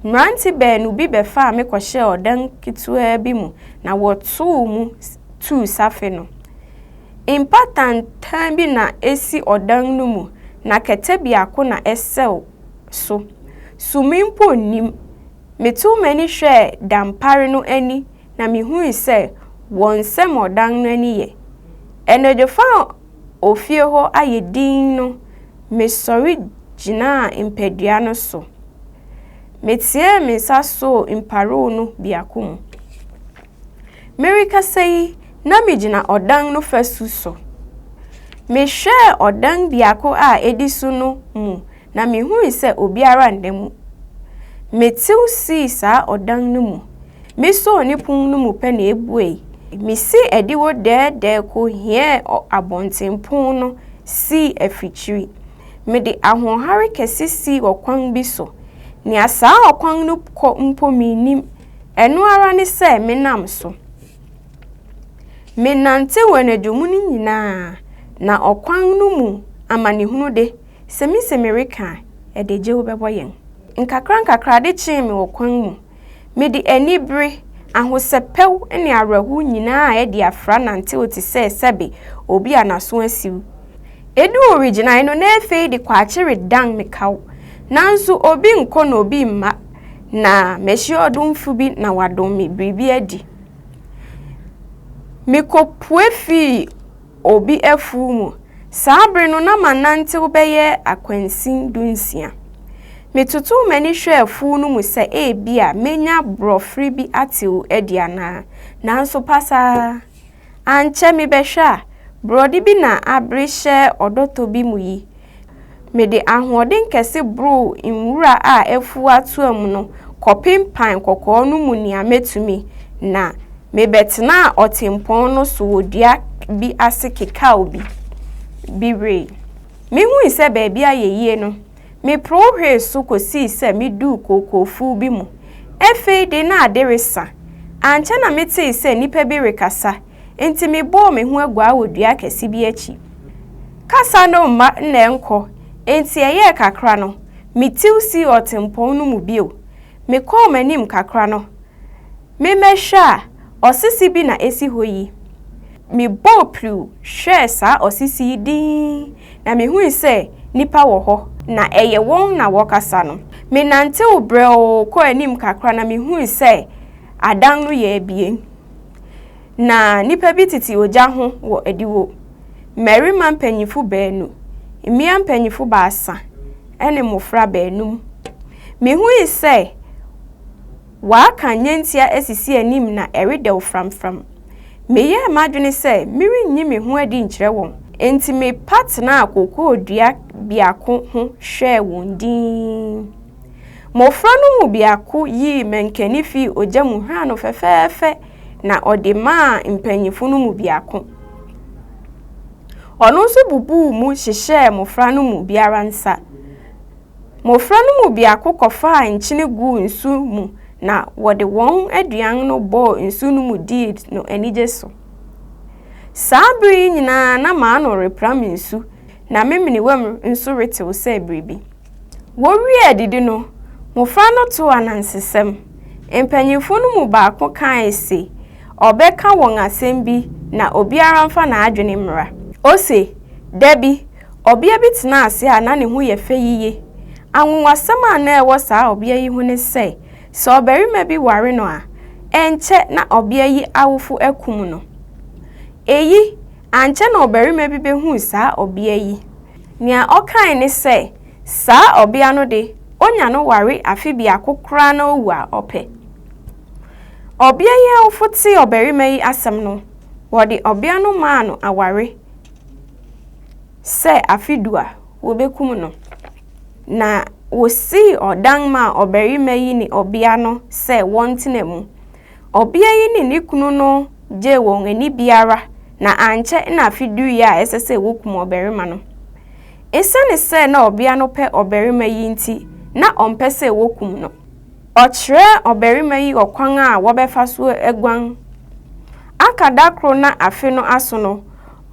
Mmerante baanu bi bɛfaa me kɔhyɛɛ ɔdan ketewaa bi mu na wɔtoo mu tuu safe no. Mpa tantan bi na esi ɔdan no mu na kɛtɛ biako na ɛsɛw so. Sumii mpo nnim. Metow m'ani hwɛɛ dampare no ani na mihui sɛ wɔnsɛm ɔdan no ani yɛ. Anadwofa a ofie hɔ ayɛ dinn no, mesɔre gyinaa mpadua no so. Meteɛɛ me nsa soo mparow no biako mu. Merekasa yi, na migyina ɔdan no fasu so. Mehwɛɛ ɔdan biako a edi so no mu na mihui sɛ obiara nna mu. Metew sii saa ɔdan no mu. Misoo ne pon no mu pɛ na ebuei. Misii adiwo dɛɛdɛɛ kohiɛɛ abɔntenpon no sii afikyiri. Mede ahoɔhare kɛse sii ɔkwan bi so. Nea saa ɔkwan no kɔ mpo minnim, ɛno ara ne sɛ menam so. Menantew anadwo mu no nyinaa, na ɔkwan no mu amanehunu de, sɛ mise mereka a, ɛde gyew bɛbɔ yɛn. Nkakrankakra ade kyee me wɔ kwan mu. Mede anibere, ahosɛpɛw ne awerɛhow nyinaa a adi afra nantew te sɛ sɛbe obi a n'aso asiw. Eduu owigyinae no, na afei de kwakye redan me kaw. Nanso obi nkɔ na obi mma, na mahyia ɔdomfo bi na wadom me biribi adi. Mikopue fii obi afuw mu. Saa bere no na manantew bɛyɛ akwansin dunsia. Metotow m'ani hwɛɛ afuw no mu sɛ ebia menya borɔfere bi atew adi anaa, nanso pasaa. Ankyɛ mebɛhwɛ a, borɔde bi na abere hyɛ ɔdɔtɔ bi mu yi. Mede ahoɔden kɛse boroo nwura a afuw atoam no kɔpempan kɔkɔɔ no mu nea metumi, na mebɛtenaa ɔtempɔn no so wɔ dua bi ase kekaw bi bi wee. Mihui sɛ baabi ayɛ yie no, meporow hwee so kosii sɛ miduu kookoofuw bi mu. Afei de na ade resa. Ankyɛ na metee sɛ nnipa bi rekasa, enti mebɔɔ me ho aguaa wɔ dua kɛse bi akyi. Kasa no mma na ɛnkɔ, enti ɛyɛɛ kakra no, mitiw sii ɔtempɔn no mu bio. Mekɔɔ m'anim kakra no, memmɛhwɛ a, ɔsese bi na esi hɔ yi. Mebɔɔ piriw hwɛɛ saa ɔsese yi dinn, na mihui sɛ nnipa wɔ hɔ, na ɛyɛ wɔn na wɔrekasa no. Menantew brɛoo kɔɔ anim kakra na mihui sɛ adan no yɛ abien. Ná nnipa bi tete ogya ho wɔ adiwo. Mmarima mpanyimfo baanu, mmea mpanyimfo baasa, ne mmofra baanum. Mihui sɛ wɔaka nnyentia asisi anim na ɛredɛw framfram. Meyɛɛ m'adwene sɛ merenyi me ho adi nkyerɛ wɔn, enti mepa tenaa kokoo dua biako ho hwɛɛ wɔn dinn. Mmofra no mu biako yii mankani fii ogya mu hraa no fɛfɛɛfɛ na ɔde maa mpanyimfo no mu biako. Ɔno nso bubuu mu hyehyɛɛ mmofra no mu biara nsa. Mmofra no mu biako kɔfaa nkyene guu nsu mu na wɔde wɔn aduan no bɔɔ nsu no mu dii no anigye so. Saa bere yi nyinaa na m'ano repram nsu na me menewam nso retew sɛ biribi. Wowiee adidi no, mmofra no too anansesɛm. Mpanyimfo no mu baako kae se ɔbɛka wɔn asɛm bi na obiara mfa n'adwene mmra. Ose, Da bi, ɔbea bi tenaa ase a na ne ho yɛ fɛ yiye. Anwonwasɛm a na ɛwɔ saa ɔbea yi ho ne sɛ, sɛ ɔbarima bi ware no a, ɛnkyɛ na ɔbea yi awofo akum no. Eyi ankyɛ na ɔbarima bi behuu saa ɔbea yi. Nea ɔkae ne sɛ, saa ɔbea no de, onya no ware afe biako koraa na owu a, ɔpɛ. Ɔbea yi awofo tee ɔbarima yi asɛm no, wɔde ɔbea no maa no aware sɛ afe du a, wobekum no. Na wosii ɔdan maa ɔbarima yi ne ɔbea no sɛ wɔntena mu. Ɔbea yi ne ne kunu no gyee wɔn ani biara na ankyɛ na afe dui a ɛsɛ sɛ wokum ɔbarima no. Esiane sɛ na ɔbea no pɛ ɔbarima yi nti, na ɔmpɛ sɛ wokum no. Ɔkyerɛɛ ɔbarima yi ɔkwan a wɔbɛfa so aguan. Aka da koro na afe no aso no,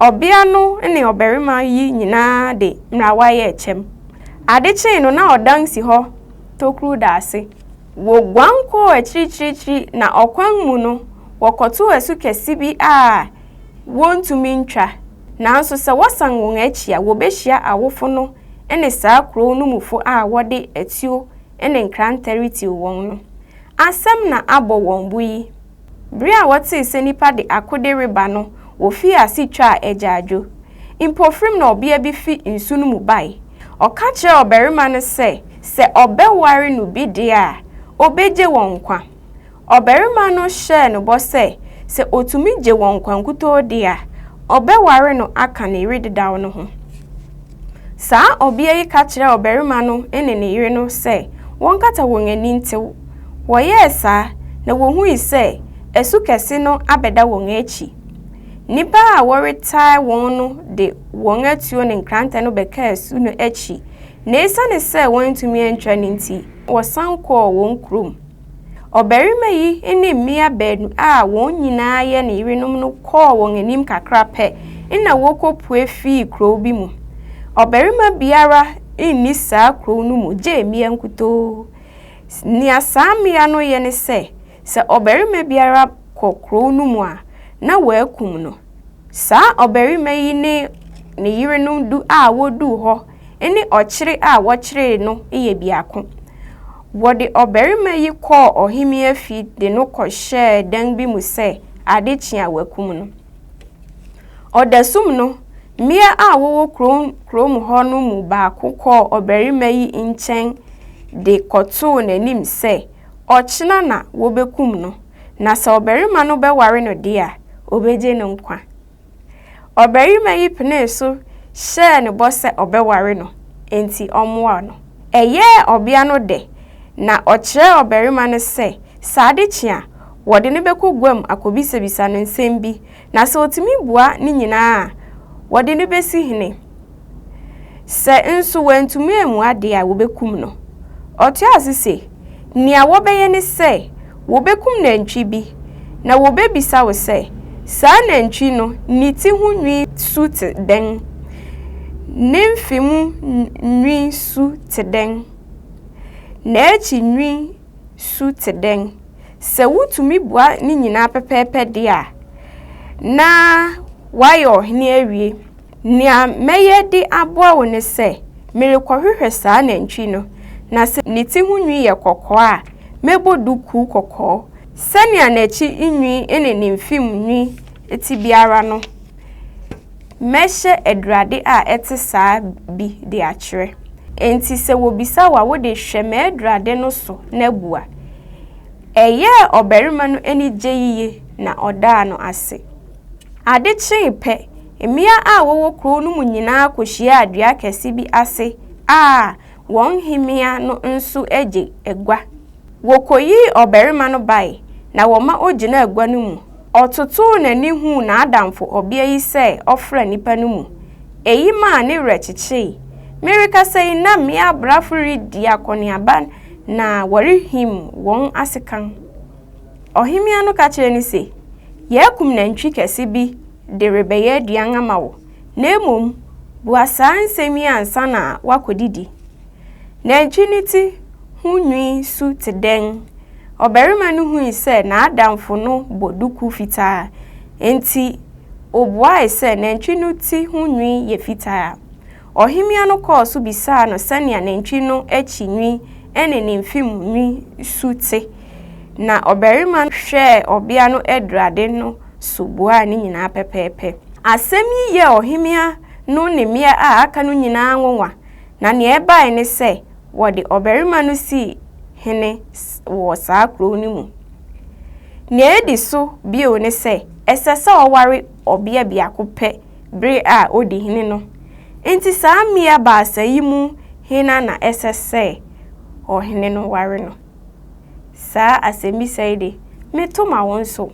ɔbea no ne ɔbarima yi nyinaa de mmarawa yɛɛ kyɛm. Ade kyee no, na ɔdan si hɔ tokuru da ase. Woguan kɔɔ akyirikyirikyiri na ɔkwan mu no, wɔkɔtoo asu kɛse bi a wontumi ntwa. Nanso sɛ wɔsan wɔn akyi a, wobehyia awofo no ne saa kurow no mufo a wɔde atuo ne nkrantɛ retiw wɔn no. Asɛm na abɔ wɔn bo yi. Bere a wɔtee sɛ nnipa de akode reba no, wofii ase twaa agyaadwo. Mpofirim na ɔbea bi fi nsu no mu bae. Ɔka kyerɛɛ ɔbarima no sɛ, sɛ ɔbɛware no bi de a, obegye wɔn nkwa. Ɔbarima no hyɛɛ no bɔ sɛ, sɛ otumi gye wɔn nkwa nkutoo de a, ɔbɛware no aka ne yere dedaw no ho. Saa ɔbea yi ka kyerɛɛ ɔbarima no ne ne yere no sɛ wɔnkata wɔn ani ntew. Wɔyɛɛ saa, na wohui sɛ asu kɛse no abɛda wɔn akyi. Nnipa a wɔretaa wɔn no de wɔn atuo ne nkrantɛ no bɛkaa asu no akyi, na esiane sɛ wɔantumi antwa no nti, wɔsan kɔɔ wɔn kurom. Ɔbarima yi ne mmea baanu a wɔn nyinaa yɛ ne yerenom no kɔɔ wɔn anim kakra pɛ na wokopue fii kurow bi mu. Ɔbarima biara nni saa kurow no mu gye mmea nkutoo. Nea saa mmea no yɛ ne sɛ, sɛ ɔbarima biara kɔ kurow no mu a, na wɔakum no. Saa ɔbarima yi ne ne yerenom du a woduu hɔ ne ɔkyere a wɔkyeree no yɛ biako. Wɔde ɔbarima yi kɔɔ ɔhemmea fi de no kɔhyɛɛ dan bi mu sɛ ade kye a wɔakum no. Ɔdasum no, mmea a wɔwɔ kurom hɔ no mu baako kɔɔ ɔbarima yi nkyɛn de kɔtoo n'anim sɛ ɔkyena na wobekum no, na sɛ ɔbarima no bɛware no de a, obegye no nkwa. Ɔbarima yi penee so hyɛɛ no bɔ sɛ ɔbɛware no, enti ɔmmoa no. Ɛyɛɛ ɔbea no dɛ, na ɔkyerɛɛ ɔbarima no sɛ, sɛ ade kye a, wɔde no bɛkɔ guam akobisabisa no nsɛm bi, na sɛ otumi bua ne nyinaa a, wɔde no besi hene. Sɛ nso wantumi ammua de a, wobekum no. Ɔtoaa so se, Nea wɔbɛyɛ ne sɛ, wobekum nantwi bi, na wobebisa wo sɛ, 'Saa nantwi no, ne ti ho nwi su te dɛn? Ne mfe mu nwi su te dɛn? N'akyi nwi su te dɛn? Sɛ wutumi bua ne nyinaa pɛpɛɛpɛ de a, na woayɛ ɔhene awie. Nea mɛyɛ de aboa wo ne sɛ, merekɔhwehwɛ saa nantwi no, na sɛ ne ti ho nwi yɛ kɔkɔɔ a, mɛbɔ dukuu kɔkɔɔ. Sɛnea n'akyi nwi ne ne mfem nwi te biara no, mɛhyɛ adurade a ɛte saa bi de akyerɛ. Enti sɛ wobisa wo a, wo de hwɛ m'adurade no so na bua. Ɛyɛɛ ɔbarima no anigye yiye na ɔdaa no ase. Ade kyee pɛ, mmea a wɔwɔ kurow no mu nyinaa kohyiaa dua kɛse bi ase a wɔn hemmea no nso gye agua. Wokoyii ɔbarima no bae, na wɔma ogyinaa agua no mu. Ɔtotoo n'ani huu n'adamfo ɔbea yi sɛ ɔfra nnipa no mu. Eyi maa ne werɛ kyekyee. Merekasa yi na mmea abrafo redi akɔneaba na wɔrehim wɔn asekan. Ɔhemmea no ka kyerɛɛ no se, Yɛakum nantwi kɛse bi de rebɛyɛ aduan ama wo, na mmom bua saa nsɛm yi ansa na woakodidi. Nantwi no ti ho nwi su te dɛn? Ɔbarima no hui sɛ n'adamfo no bɔ duku fitaa, enti obuae sɛ nantwi no ti ho nwi yɛ fitaa. Ɔhemmea no kɔɔ so bisaa no sɛnea nantwi no akyi nwi ne ne mfe mu nwi su te, na ɔbarima no hwɛɛ ɔbea no adurade no so buaa ne nyinaa pɛpɛɛpɛ. Asɛm yi yɛɛ ɔhemmea no ne mmea a aka no nyinaa nwonwa, na nea ɛbae ne sɛ wɔde ɔbarima no sii hene wɔ saa kurow no mu. Nea edi so bio ne sɛ, ɛsɛ sɛ ɔware ɔbea biako pɛ bere a odi hene no. Enti saa mmea baasa yi mu hena na ɛsɛ sɛ ɔhene no ware no? Saa asɛmmisa yi de, meto ma wo nso.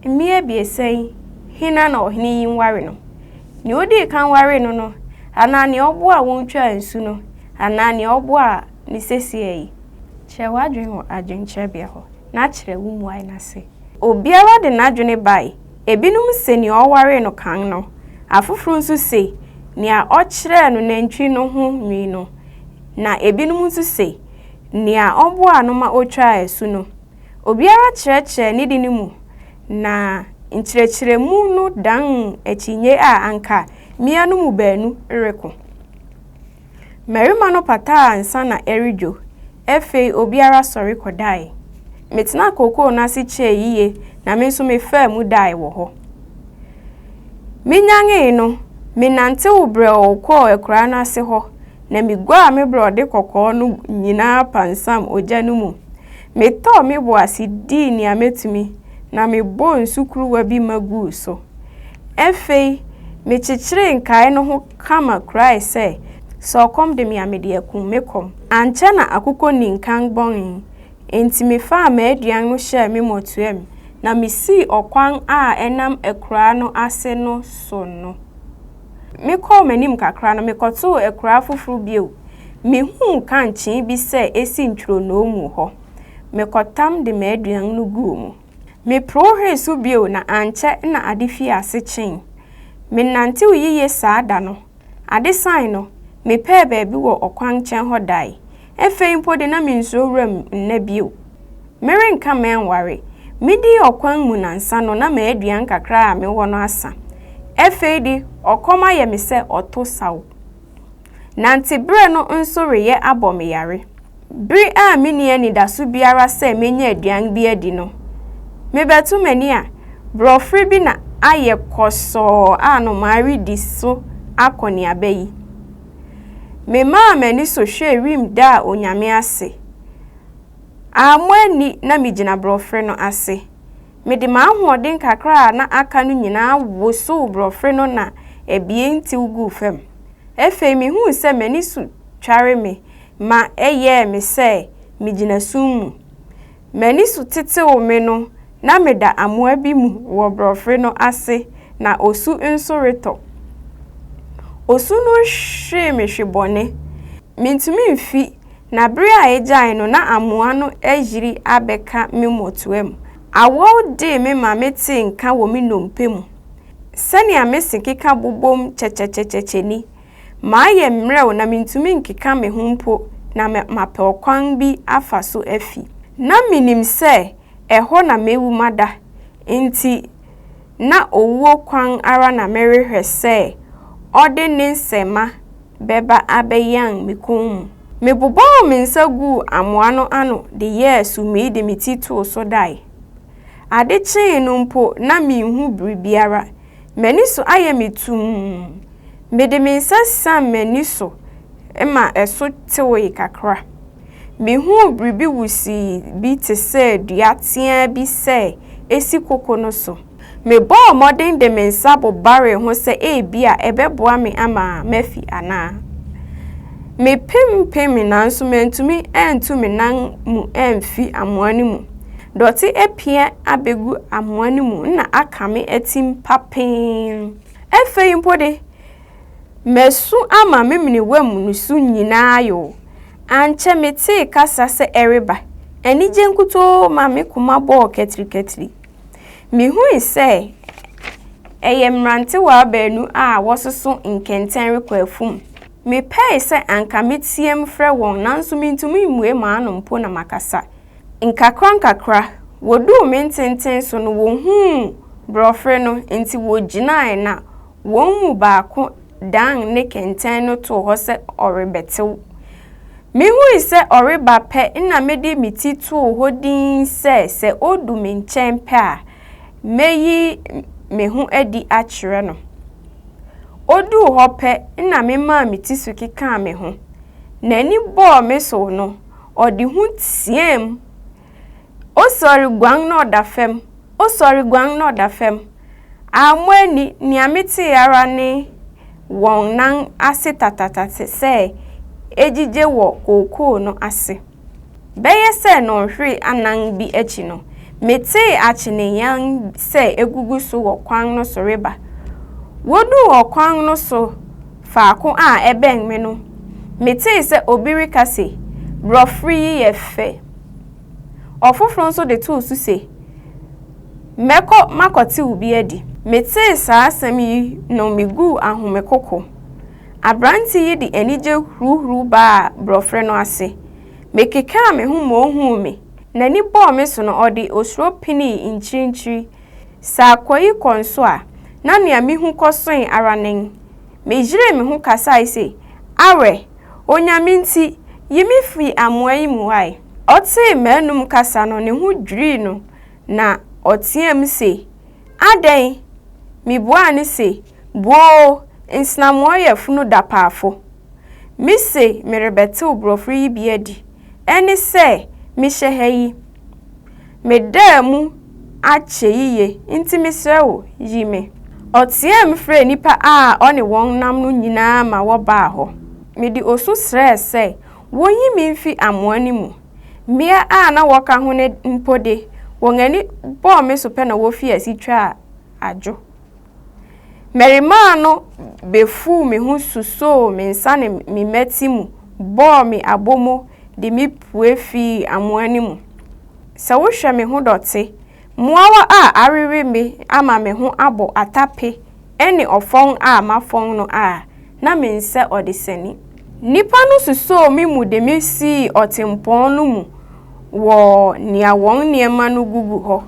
Mmea abiɛsa yi, hena na ɔhene yi nware no? Nea odii kan waree no no, anaa nea ɔboaa wɔn twaa nsu no, anaa nea ɔboaa no seesei yi? Kyerɛ w'adwene wɔ adwenkyerɛbea hɔ, na kyerɛ wo mmuae no ase. Obiara de n'adwene bae. Ebinom se nea ɔwaree no kan no, afoforo nso se nea ɔkyerɛɛ no nantwi no ho nwi no, na ebinom nso se. nea ɔboaa no ma otwaa asu no. Obiara kyerɛkyerɛɛ ne de no mu, na nkyerɛkyerɛmu no dan akyinnye a anka mmea no mu baanu reko. Mmarima no pataa ansa na ɛredwo. Afei obiara sɔre kɔdae. Metenaa kookoo no ase kyɛe yiye na me nso mefaa mu dae wɔ hɔ. Minyanee no, menantew brɛoo kɔɔ akuraa no ase hɔ, na miguaa me borɔde kɔkɔɔ no nyinaa pansam ogya no mu. Metɔɔ me bo ase dii nea metumi, na mebɔɔ nsu kuruwa bi ma guu so. Afei mekyekyeree nkae no ho kama kurae sɛ, sɛ ɔkɔm de me a mede akum me kɔm. Ankyɛ na akokɔ ninnkan bɔnee, enti mefaa m'aduan no hyɛɛ me mmɔtoam na misii ɔkwan a ɛnam akuraa no ase no so no. Mekɔɔ m'anim kakra no, mekɔtoo akuraa foforo bio. Mihuu kankyee bi sɛ esi ntwironoo mu hɔ. Mekɔtam de m'aduan no guu mu. Meporow hwee so bio na ankyɛ na ade fii ase kyee. Menantew yiye saa da no. Ade sae no, mepɛɛ baabi wɔ ɔkwan nkyɛn hɔ dae. Afei mpo de na minsuro wuram nna bio. Merenka mɛnware. Midii ɔkwan mu nnansa no na m'aduan kakra a mewɔ no asa. Afei de ɔkɔm ayɛ me sɛ ɔto saw. Nantebere no nso reyɛ abɔ me yare. Bere a minni anidaso biara sɛ menya aduan bi adi no, mebɛto m'ani a, borɔfere bi na ayɛ kɔsɔɔ a nnomaa redi so akɔneaba yi. Memaa m'ani so hwɛɛ wim daa Onyame ase. Ammɔ anni na migyina borɔfere no ase. Mede m'ahoɔden kakra a na aka no nyinaa wosow borɔfere no na abien tew guu fam. Afei mihuu sɛ m'ani so tware me ma ɛyɛɛ me sɛ migyina sum mu. M'ani so tetew me no, na meda amoa bi mu wɔ borɔfere no ase na osu nso retɔ. Osu no hwee me hwebɔne. Mintumi mfi, na bere a egyae no na amoa no ayiri abɛka me mmɔtoam. Awɔw dee me ma metee nka wɔ me nnompe mu. Sɛnea me se keka bobom kyɛkyɛkyɛkyɛ ni. Mayɛ mmerɛw na mintumi nkeka me ho mpo na mapɛ ɔkwan bi afa so afi. Ná minim sɛ ɛhɔ na mewu mada, enti na owuo kwan ara na merehwɛ sɛ ɔde ne nsɛmma bɛba abɛyan me kɔn mu. Mebobɔɔ me nsa guu amoa no ano de yɛɛ sumii de me ti too so dae. Ade kyee no mpo na minhu biribiara. M'ani so ayɛ me tumm. Mede me nsa sian m'ani so ma ɛso tewee kakra. Mihuu biribi wusii bi te sɛ dua teaa bi sɛ esi koko no so. Mebɔɔ mmɔden de me nsa bobaree ho sɛ ebia ɛbɛboa me ama mafi anaa. Mepempemee nanso mantumi antu me nan mu amfi amoa no mu. Dɔte apia abegu amoa no mu na aka me atim papee. Afei mpo de, masu ama me menewam nusu nyinaa ayow. Ankyɛ metee kasa sɛ ɛreba. Anigye nkutoo ma me koma bɔɔ katirikatiri. Mihui sɛ ɛyɛ mmerantewaa baanu a wɔsoso nkɛntɛn rekɔ afum. Mepɛe sɛ anka meteɛm frɛ wɔn nanso mintumi mmue m'ano mpo na makasa. Nkakrankakra, woduu me ntentenso no wohuu borɔfere no enti wogyinae na wɔn mu baako dan ne kɛntɛn no too hɔ sɛ ɔrebɛtew. Mihui sɛ ɔreba pɛ na mede me ti too hɔ dinn sɛ sɛ odu me nkyɛn pɛ a, meyi me ho adi akyerɛ no. Oduu hɔ pɛ na memaa me ti so kekaa me ho. N'ani bɔɔ me so no, ɔde hu teɛɛm. Osɔre guan na ɔda fam, osɔre guan na ɔda fam. Ammɔ anni, nea metee ara ne wɔn nan ase tatata te sɛ egyigye wɔ kookoo no ase. Bɛyɛ sɛ nnɔnhwere anan bi akyi no, metee akyeneyan sɛ egugu so wɔ kwan no so reba. Woduu ɔkwan no so faako a ɛbɛn me no, metee sɛ obi reka se, Borɔfere yi yɛ fɛ. Ɔfoforo nso de too so se, Mɛkɔ makɔtew bi adi. Metee saa asɛm yi no miguu ahomekoko. Aberante yi de anigye huruhuruw baa borɔfere no ase. Mekekaa me ho ma ohuu me. N'ani bɔɔ me so no, ɔde osuro penee nkyirinkyiri. Sɛ akoa yi kɔ nso a, na nea mihu kɔsoe ara nen. Meyeree me ho kasae se, Awɛ, Onyame nti, yi me fi amoa yi mu wae. Ɔtee m'anom kasa no, ne ho dwirii no, na ɔteɛɛm se, Adɛn? Mibuaa no se, Buoo, nsenamoa yɛ funu dapaafo. Mise merebɛtew borɔfere yi bi adi, ɛne sɛ mehyɛ ha yi. Medaa mu akyɛ yiye, nti mesrɛ wo, yi me. Ɔteɛɛm frɛɛ nnipa a ɔne wɔn nam no nyinaa ma wɔbaa hɔ. Mede osu srɛɛ sɛ wonyi me mfi amoa no mu. Mmea a na wɔka ho no mpo de, wɔn ani bɔɔ me so pɛ na wofii ase twaa adwo. Mmarimaa no befuw me ho susoo me nsa ne me mmati mu bɔɔ me abomu de me pue fii amoa no mu. Sɛ wohwɛ me ho dɔte, mmoawa a awewe me ama me ho abɔ atape ne ɔfɔn a mafɔn no a, na mensɛ ɔdesani. Nnipa no susoo me mu de me sii ɔtempɔn no mu wɔ nea wɔn nneɛma no gugu hɔ.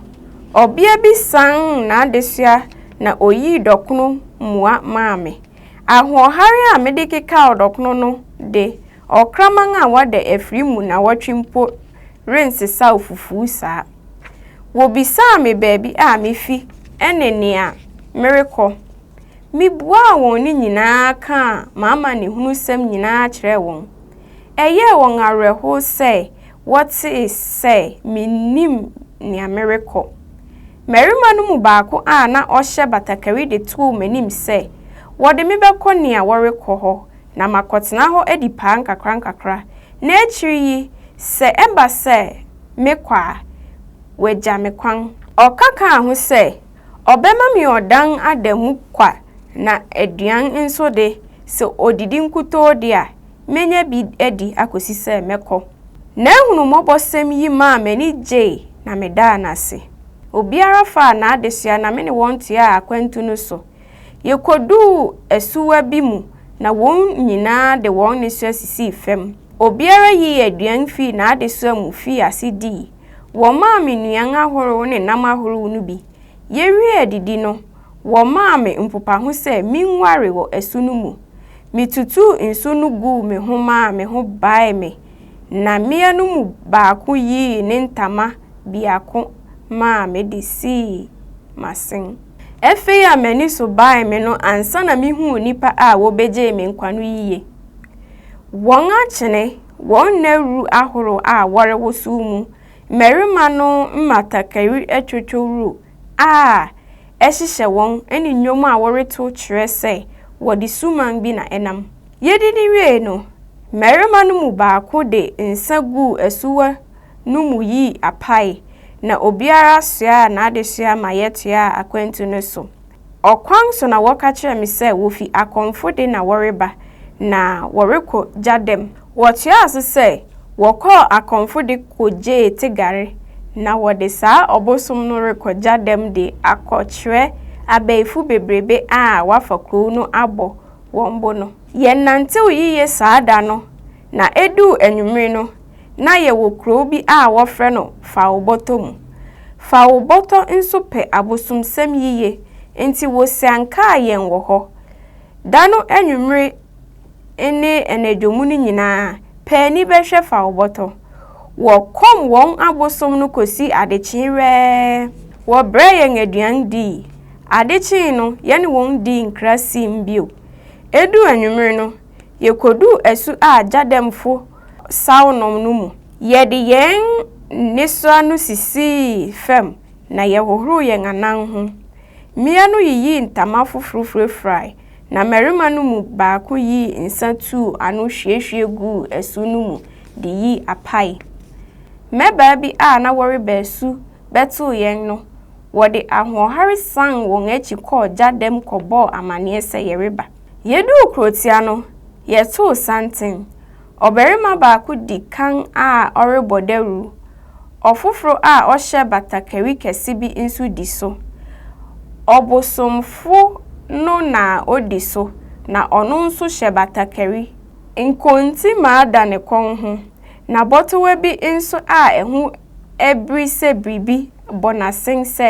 Ɔbea bi san n'adesoa na oyii dɔkono mua maa me. Ahoɔhare a mede kekaw dɔkono no de, ɔkraman a wada afiri mu nnawɔtwe mpo rensesaw fufuw saa. Wobisaa me baabi a mifi ne nea merekɔ. Mibuaa wɔn ne nyinaa kaa m'amanehunusɛm nyinaa kyerɛɛ wɔn. Ɛyɛɛ wɔn awerɛhow sɛ wɔtee sɛ minnim nea merekɔ. Mmarima no mu baako a na ɔhyɛ batakari de too m'anim sɛ wɔde me bɛkɔ nea wɔrekɔ hɔ na makɔtena hɔ adi paa nkakrankakra, na akyiri yi sɛ ɛba sɛ mekɔ a, wɔagya me kwan. Ɔka kaa ho sɛ, ɔbɛma me ɔdan ada mu kwa na aduan nso de, sɛ odidi nkutoo de a, menya bi adi akosi sɛ mɛkɔ. N'ahummɔbɔsɛm yi maa m'ani gyei na medaa no ase. Obiara faa n'adesoa na me ne wɔn toaa akwantu no so. Yekoduu asuwa bi mu na wɔn nyinaa de wɔn nnesoa sisii fam. Obiara yii aduan fii n'adesoa mu fii ase dii. Wɔmaa me nnuan ahorow ne nam ahorow no bi. Yewiee adidi no, wɔmaa me mpopaho sɛ minguare wɔ asu no mu. Mitutuu nsu no guu me ho maa me ho baee me, na mmea no mu baako yii ne ntama biako maa me de sii m'asen. Afei a m'ani so baee me no ansa na mihuu nnipa a wobegyee me nkwa no yiye. Wɔn akyene, wɔn nnawuru ahorow a wɔrewosow mu, mmarima no mmatakari twotwowuru a ɛhyehyɛ wɔn ne nnwom a wɔreto kyerɛ sɛ wɔde suman bi na ɛnam. Yedidi wiei no, mmarima no mu baako de nsa guu asuwa no mu yii apae, na obiara soaa n'adesoa ma yɛtoaa akwantu no so. Ɔkwan so na wɔka kyerɛɛ me sɛ wofi akɔmfo de na wɔreba, na wɔrekɔ gyadam. Wɔtoaa so sɛ wɔkɔɔ akɔmfo de kogyee Tigare, na wɔde saa ɔbosom no rekɔ gyadam de akɔkyerɛ abayifo bebrebe a wɔafa kurow no abɔ wɔn bo no. Yɛnantew yiye saa da no, na eduu anwummere no, na yɛwɔ kurow bi a wɔfrɛ no Fawobɔtɔ mu. Fawobɔtɔ nso pɛ abosomsɛm yiye, enti wosiankaa yɛn wɔ hɔ. Da no anwummere ne anadwo mu no nyinaa, paani bɛhwɛ Fawobɔtɔ. Wɔkɔm wɔn abosom no kosii adekyee wɛɛ. Wɔbrɛɛ yɛn aduan dii. Ade kyee no, yɛne wɔn dii nkra siim bio. Eduu anwummere no, yekoduu asu a Gyadɛmfo saw nom no mu. Yɛde yɛn nnesoa no sisii fam na yɛhohoroo yɛn anan ho. Mmea no yiyii ntama foforo furafurae, na mmarima no mu baako yii nsa tuu ano hwiehwie guu asu no mu de yii apae. Mmabaa bi a na wɔreba asu bɛtoo yɛn no, wɔde ahoɔhare san wɔn akyi kɔɔ Gyadam kɔbɔɔ amanneɛ sɛ yɛreba. Yeduu kurotia no, yɛtoo santen. Ɔbarima baako di kan a ɔrebɔ dawuru, ɔfoforo a ɔhyɛ batakari kɛse bi nso di so. Ɔbosomfo no na odi so, na ɔno nso hyɛ batakari. Nkontimmaa da ne kɔn ho. Na bɔtowa bi nso a ɛho abiri sɛ biribi bɔ n'asen sɛ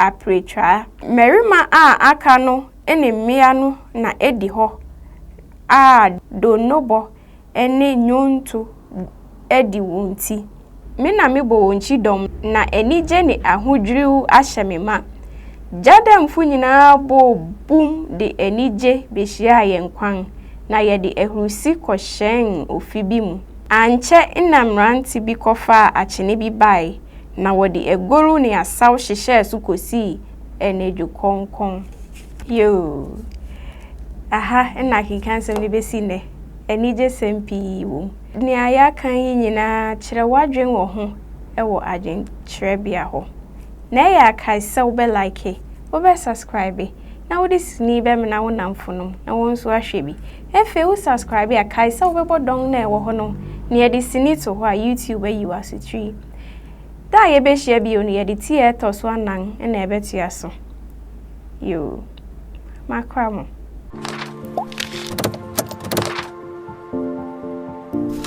apiretwaa. Mmarima a aka no ne mmea no na edi hɔ a donnobɔ ne nnwonto adi wɔn ti. Me na mebɔ wɔn kyidɔm, na anigye ne ahodwiriw ahyɛ me ma. Gyadamfo nyinaa bɔɔ bum de anigye behyiaa yɛn kwan, na yɛde ahurusi kɔhyɛn ofi bi mu. Ankyɛ na mmerante bi kɔfaa akyene bi bae, na wɔde agoru ne asaw hyehyɛɛ so kosii anadwo kɔnkɔn. Yoo! Aha na akenkansɛm no besi nnɛ. Anigyesɛm pii wom. Nea yɛaka yi nyinaa, kyerɛ w'adwene wɔ ho wɔ adwenkyerɛbea hɔ. Na ɛyɛ a kae sɛ wobɛ like, wobɛ subscribe, na wode sini bɛmena wo nnamfonom na wɔn nso ahwɛ bi. Afei wo subscribe a, kae sɛ wobɛbɔ dɔn no a ɛwɔ hɔ no na yɛde sini to hɔ a YouTube ayi wo asotiri. Da a yɛbɛhyia bio no, yɛde ti a ɛtɔ so anan na ɛbɛtoa so. Yoo. Makra mo.